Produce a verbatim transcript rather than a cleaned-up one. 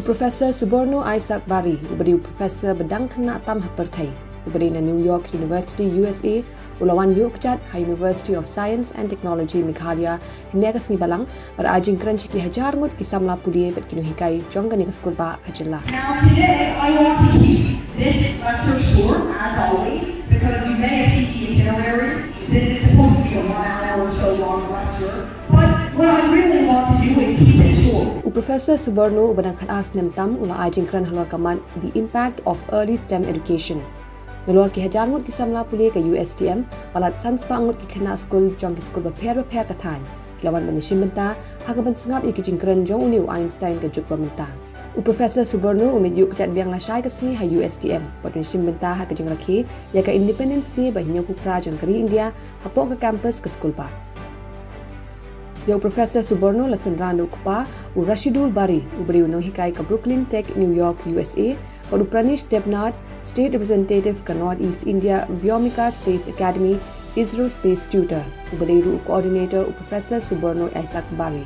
Professor Suborno Isaac Bari, uba dei u professor ba dang khynnah tam ha pyrthei, uba dei na New York University, U S A, u la wan ïuh kjat ha University of Science and Technology Meghalaya, hynne ka sngi Balang, bad ai jingkren sha ki hajar ngut ki samla pule bad ki nonghikai jong kane ka skulbah ha jylla. Now today I want to keep this lecture short, as always, because you may have seen the itinerary. This is supposed to be a one hour or so long lecture, but what I really want to do is keep it short. U Professor Suborno, uba dang khatar snem tam, u la ai jingkren halor ka mat The Impact of Early STEM Education. Nalor ki hajar ngut ki samla pule ka U S T M, palat san spah ngut ki khynnah skul jong ki skul bapher bapher ka thaiñ ki la wan ban ïashim bynta ha ka ban sngap ïa ki jingkren jong une u Einstein ka juk ba mynta. U Professor Suborno un ïuh kjat biang lashai ka sngi ha U S T M bad un ïashim bynta ha ka jingrakhe ïa ka Independence Day ba hynñiewphew phra jong ka ri India hapoh ka campus ka skulbah. Ïa u Professor Suborno la synran da u kpa, u Rashidul Bari, uba dei u nonghikai ka Brooklyn Tech, New York, U S A, bad u Pranish Debnath, State Representative ka Northeast India Vyomika Space Academy, ISRO Space Tutor, uba dei ruh u coordinator u Professor Suborno Isaac Bari.